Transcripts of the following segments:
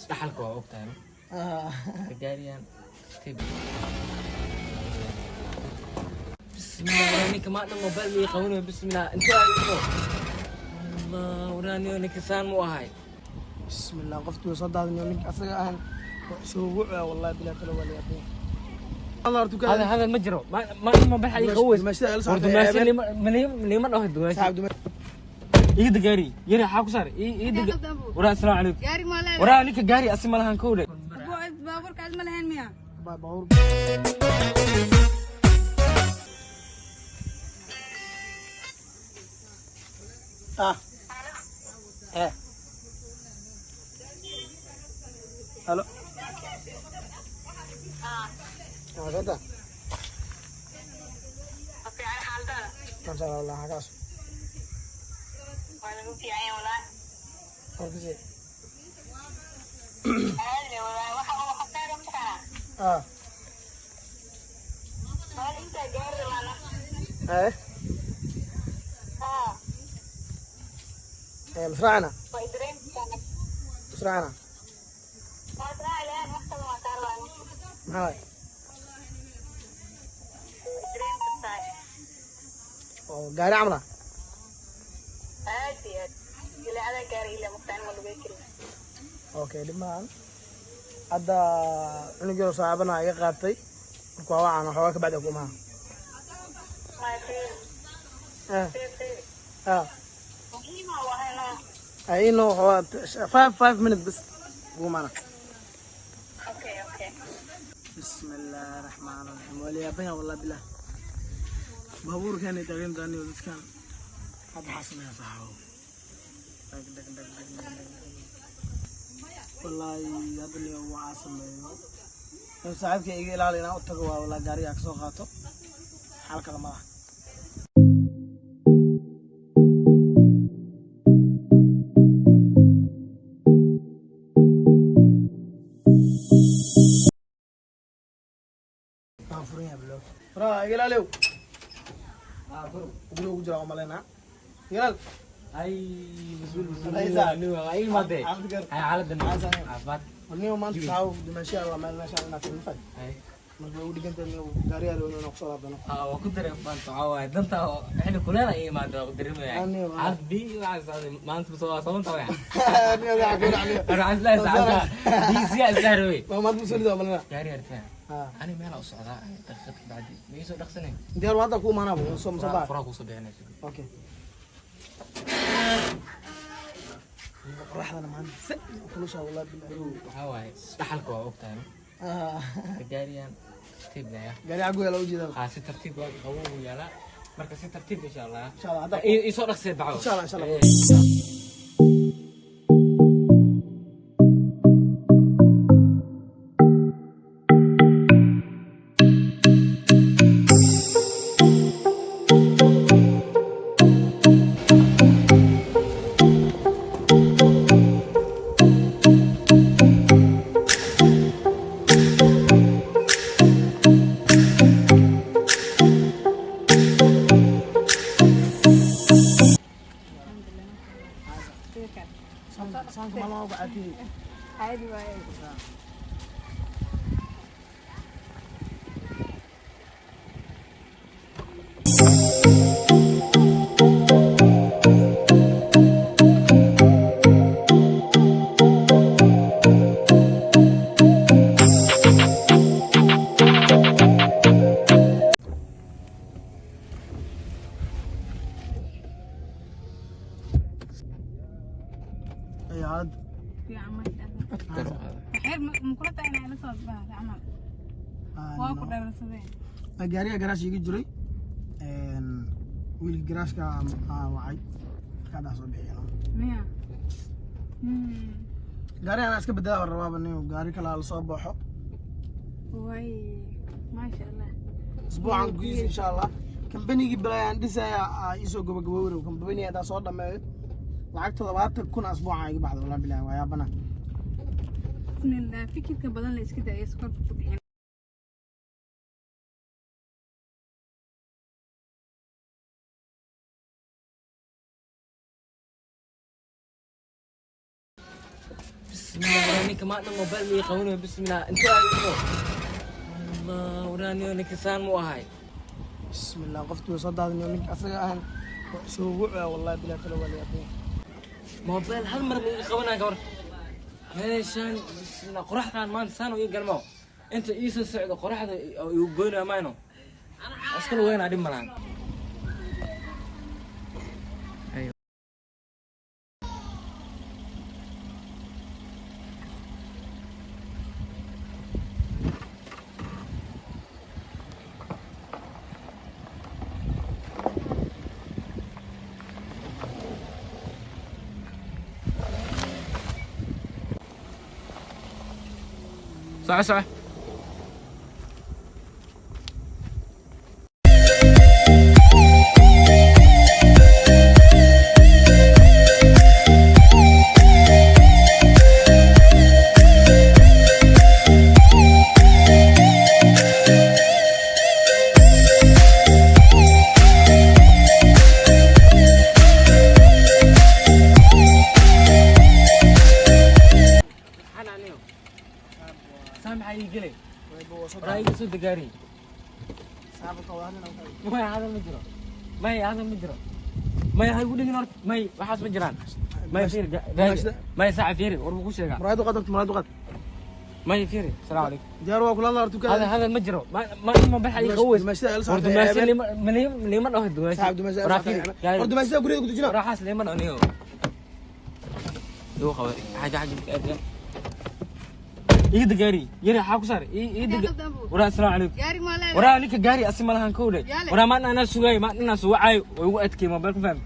Dhaxalka waa ogtahay. Gaariyan tartiib. Bismillah, ninka maanta mobile mii qabanayo. Bismillah, inta ayo. Allah, waraaniyo ninka saan mu ahay. Bismillah, qoftii way soo daadinayo ninka asaga ahan soo wucaa, wallahi bilaa kale waa la yaabay. هذا هذا المجرى ما ما ما بحال يخوف. Dumaashada لما dhaho dumaashada iida gaari yari xaa ku saar iida. Waraa, assalaamu calaykum. Gaari ma leedahay? Waraa, ninka gaari asi ma lahan kowdhe. Baabuurkaas ma lahayn miya? Baabuur ah eh, halo. Ah, gata. Masha Allah, hagaas. Warkasii. Ah. Eh? Eh, مسرعنا. مسرعنا. Maxaa waay? Oo gaari camal ah? Okay, dhib maahan. Hadda cunug yaroo saaxiibana iga qaatay. Marka waa wacaan waxoogaa ka bacdi ku imaha. Eh. Ah. Ay ino waxoogaa 5 minutes bas ku imaana. بسم الله الرحمن الرحيم. واليابان والله بالله baabuurkan ay taagan tahay dadkan hadda waxaa sameeyaa saxaabo dhag dhag dhag dhag dhag dhag. Wallaahi hadda niyo waxaa sameeyo in saaxiibka iga ilaali inaan u tago waa walaa gaariga ka soo qaato, xal kale ma laha. Waan furan yahay bilow. Waraa, iga ilaaliyow. Guriga ugu jiraa umaleynaa, iga ilaali. Ay, mas-uul. Ay, mas-uul ay imaadee. Caafimaad. Ay, xaaladda Caafimaad. caafimaad. Warniyo maanta saawo dumaashiya waa meel meeshaan inaad tilmaantay. Ay. Marka way u dhigan tahay niyo gaariga rabno inaan kusoo laabano. Ah, waa ku dareem maanta waxaa waaye danta oo xilli kuleel ay imaadee waa ku dareemaya. Ani waa. Xaalad bi waxaa socday maanta soo sabanta waya. Niyo waxaa ku dhacniyo. Ana waxaan islahay saacadda diisiya islahay. Waa maanta mas-uuliyadda waa malina. Gaari artaa. Ah. Ani meel u socdaa daqiiqad ka bacdi ma iisoo dhaqsanay. Diyaar waa hadda ku imaanaa buu soo masoo baa. Furaa kuusoo bixinayso. Okay. Qoraxdana maanta zaid u kulushaa wallahi billahi. Waxaa waaye dhaxalka waa ogtahay. Ah. Gaariyan tartiib laya. Gaari cagu yaa loo jeedaa. Ah, si tartiib waa qabow uu yaalaa. Marka si tartiib insha Allah. Insha Allah hadda. Iisoo dhaqsee baco. Insha Allah, insha Allah. Saanka maalmaha ugu caafiyey. Caadi waaye. Ay had. Fiican, maasha Allah. Xeer ma kula tahay inay la soo baxdo camal? Waa ku dhararsadeen. Gaariga garaash iga jiray. Wiilka garaashka aa wacay. Marka hadda soo bixiyay. Miya? Gaariga anaa iska bedelaa baan rabaaba nin gaari kale la soo baxo. Way, maasha Allah. Isbuucan gudihiisa insha Allah. Kambanigii balaayaan dhisaya aa iisoo gabagabowrow. Kambaniga haddaan soo dhameeyo lacag 70,000 asbuucan iga baxda wallahi bilahi waa yaabana. Bismillah, fikirka badan la iska daayo, sokorka ku dhicin. Bismillah. Ninka maanta mobile ma ii qabanayo. Bismillah, intuu aadaniyo? Allah, waraaniyo, ninka saan mu ahay? Bismillah, qoftii way soo daadinayo. Ninka asaga ahan soo wucaa, wallahi bilaa tala, waa la yaabaya. Mobile hal mar ma ii qabanayo gawar meeshaan. Bismillah, qoraxdaan maanta saan u ii galmo, inta ii soo socdo qoraxda oo igu goynaya mayno iska lugeynaa, dhib malahan. Soco, soco. Maxaa saa maxaa ii gelay? Waraa iga soo dagaari. Maya, hadal ma jiro. Maya, hadal ma jiro. Maya, ha igu dhigin horta. May, waxaas ma jiraan. Maya, fiiri, maya, saaca fiiri, war buu ku sheegaa. Muraayad u qad, muraayad u qad. Maya, fiiri, asalaamu calaykum. Diyaar waa kula hadla. Hadal hadal ma jiro. Ma ma baxa ii qaweys. Dumaashada War socota. dumaasha lima dhaho dumaasha. Saaxib, dumaashada Waraa fiiri. War dumaashada guriga ku dejina. Waxaas lima dhaho niyo. Igu qaba xaja xaja aad iga dagaari yari xaa ku saar iga daga. Waraa, asalaamu calaykum. Gaari maa leedahay? Waraa, ninka gaari asi malahan kowdhe. Yaale. Waraa, maanta anaa sugaayo, maanta inaan suwacaayo way igu adkay mobile ku fahmi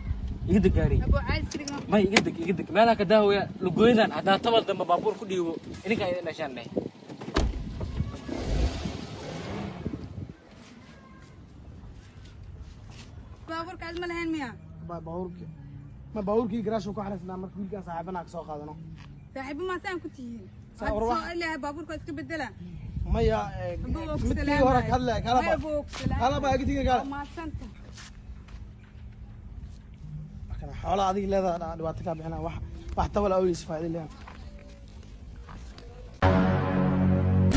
iga dagaari. Abuu, caadi iska dhigma. May, iga deg, iga deg, meelaha ka daahooya lugoydan. Haddaa tabal dambe baabuur ku dhiibo idinkaa idin dhashaan dheh. Baabuurka aad ma lahayn miya? Baabuurkii ma baabuurkii garaashu ku xaraysnaa, marka wiilkaan saaxiibana ka soo qaadano. Saaxiibo maa saan ku tihiin? Saa Hadda war soo ilaahay baabuurka iska bedela. Maya, Abuu, waa ku midkii hore ka hadlaya kala Maya, ba abuu, waa ku salaamay. Kala ba agtiga kala. Waa mahadsanta. Marka xoolaha adiga leedahay dhibaato ka bixina, wax tabal awliis faa'iido leeyahay.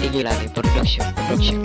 Igilani Production Production.